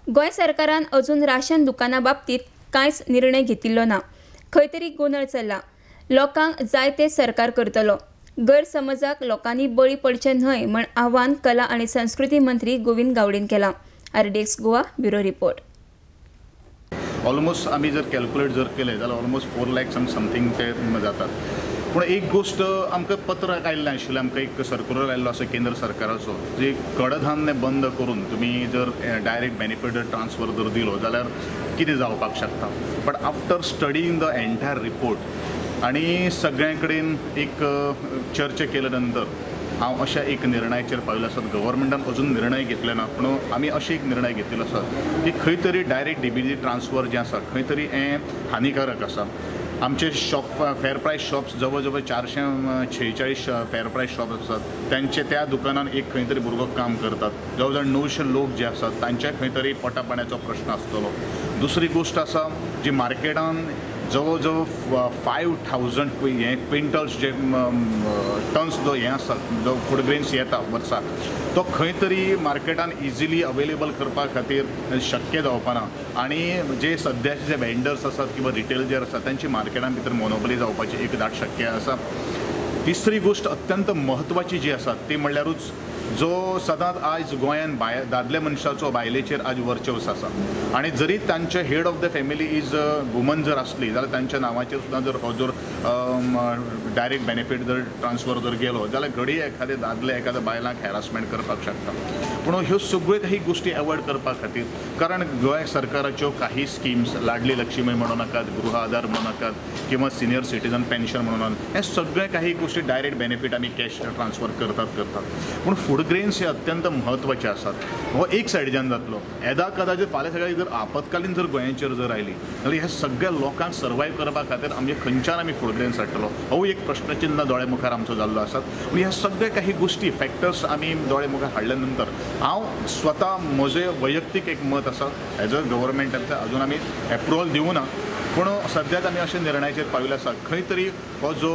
गोंय सरकारान अजून राशन दुकाना बाबतीत कांयच निर्णय घेतिल्लो ना. खंय तरी गोंदळ चल्ला. लोकांक जाय ते सरकार करतलो. गैरसमजाक लोकांनी बळी पडचे न्हय म्हण आव्हान कला आनी संस्कृती मंत्री गोविंद गावडेन केलां. RDX Goa bureau report. Almost आमी जर कॅल्क्युलेट जर केले जाल्यार ऑलमोस्ट 4 lakhs आनी समथींग ते जातात. पूण एक गोश्ट आमकां पत्र आयिल्लें आशिल्लें, आमकां एक सर्कुलर आयिल्लो आसा केंद्र सरकाराचो, जे कडधान्य बंद करून तुमी जर डायरेक्ट बेनिफीट जर ट्रान्सफर जर दिलो जाल्यार कितें जावपाक शकता. But after studying the entire report आनी सगळ्यां कडेन एक चर्चा केल्या नंतर हांव अशा एक निर्णयाचेर पाविल्लो आसा. गव्हर्मेंटान अजून निर्णय घेतले ना, पूण आमी अशें एक निर्णय घेतिल्लो आसा की खंय तरी डायरेक्ट डीबीटी ट्रान्सफर जें आसा खंय तरी हें हानिकारक आसा. आमचे शॉप फेर प्रायस शॉप्स जवळ जवळ 446 फेर प्रायस शॉप आसात, तांचे त्या दुकानान एक खंय तरी भुरगो काम करतात, जवळ जवळ 900 लोक जे आसात तांचे खंय तरी पोटा पाण्याचो प्रश्न आसतलो. दुसरी गोश्ट आसा जी मार्केटान जवळ जवळ 5000 हे क्विंटल्स जे टन्स जो हें आसा जो फूड ग्रेन्स येता वर्साक तो खंय तरी मार्केटान इजिली अवेलेबल करपा खातीर शक्य जावपाना आनी जे सद्याचे जे वेंडर्स आसात किंवा रिटेलर आसात तांची मार्केटान भितर मोनोपोली जावपाची एक दाट शक्य आसा. तिसरी गोश्ट अत्यंत म्हत्वाची जी आसा ती म्हणल्यारूच जो सदांच आयज गोंयान दादले मनशाचो बायलेचेर आज वर्चस्व आसा आनी जरी तांचे head of the family is woman जर आसली जाल्यार तांच्या नांवाचेर सुद्दां जर हो जर डायरेक्ट बेनिफीट जर ट्रान्सफर जर गेलो जाल्यार घडये एखादे दादले एखाद्या बायलांक हॅरासमेंट करपाक शकता. पूण ह्यो सगळ्यो काही गोश्टी एवॉयड करपा खातीर, कारण गोंय सरकाराच्यो काही स्किम्स लाडली लक्ष्मी म्हणू नाकात, गृह आधार म्हणू नाकात किंवा सिनियर सिटीजन पेन्शन म्हणू नाकात, हे सगळे काही गोश्टी डायरेक्ट बेनिफीट आमी कॅश ट्रान्सफर करतात. पूण फूड ग्रेन्स हे अत्यंत म्हत्वाचे आसात. हो एक सायडीच्यान जातलो येदा कदाचित फाल्यां सकाळीं जर आपत्कालीन जर गोंयाचेर जर आयली जाल्यार ह्या सगळ्या लोकांक सर्वायव करपा खातीर आमचे खंयच्यान आमी फूड ग्रेन्स हाडटलो हो एक प्रश्नचिन्ह दोळे मुखार आमचो जाल्लो आसा. पूण ह्या सगळ्या काही गोश्टी फॅक्टर्स आमी दोळे मुखार हाडल्या नंतर हांव स्वता म्हजें वैयक्तीक एक मत आसा एज अ गव्हर्मेंट अजून आमी एप्रुवल दिवना, पूण सद्याक आमी अशें निर्णयाचेर पाविल्ले आसा खंय तरी हो जो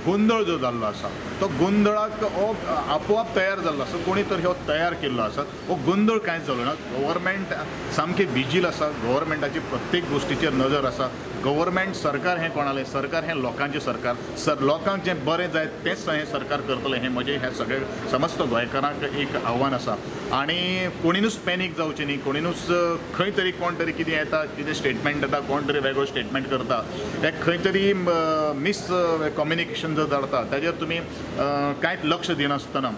गोंदळ जो जाल्लो आसा तो गोंदळाक हो आपोआप तयार जाल्लो आसा, कोणी तर हो तयार केल्लो आसा. हो गोंदळ कांयच जालो ना. गव्हर्मेंट सामकें विजील आसा, गव्हर्मेंटाची प्रत्येक गोश्टीचेर नजर आसा. गव्हर्मेंट सरकार हें कोणालें, सरकार हें लोकांचें सरकार, सर लोकांक जें बरें जाय तेंच हें सरकार करतलें हें म्हजें ह्या सगळे समस्त गोंयकारांक एक आव्हान आसा. आनी कोणीनूच पॅनीक जावचें न्ही, कोणीनूच खंय तरी कोण तरी कितें येता कितें स्टेटमेंट येता, कोण तरी वेगळो स्टेटमेंट करता, हें खंय तरी मिस कम्युनिकेशन जर जाता ताजेर तुमी कांयच लक्ष दिनासतना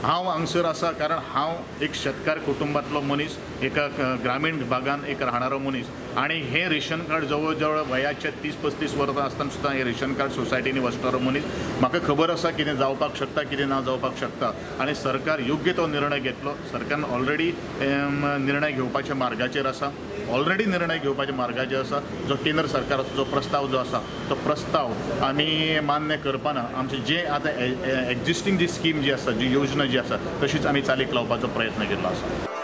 हांव हांगसर आसा, कारण हांव एक शेतकार कुटुंबांतलो मनीस, एका ग्रामीण भागान एक राहणारो मनीस आनी हें रेशन कार्ड जवळ जवळ वयाचे 30-35 वर्सां आसतना सुद्दां हें रेशन कार्ड सोसायटींनी वचणारो मनीस, म्हाका खबर आसा कितें जावपाक शकता कितें ना जावपाक शकता. आनी सरकार योग्य तो निर्णय घेतलो. सरकारान ऑलरेडी निर्णय घेवपाच्या मार्गाचेर आसा, ऑलरेडी निर्णय घेवपाच्या मार्गाचेर आसा. जो केंद्र सरकाराचो जो प्रस्ताव जो आसा तो प्रस्ताव आमी मान्य करपाना आमचे जे आतां एक्जिस्टींग जी स्कीम जी आसा, जी योजना जी आसा तशीच आमी चालीक लावपाचो प्रयत्न केल्लो आसा.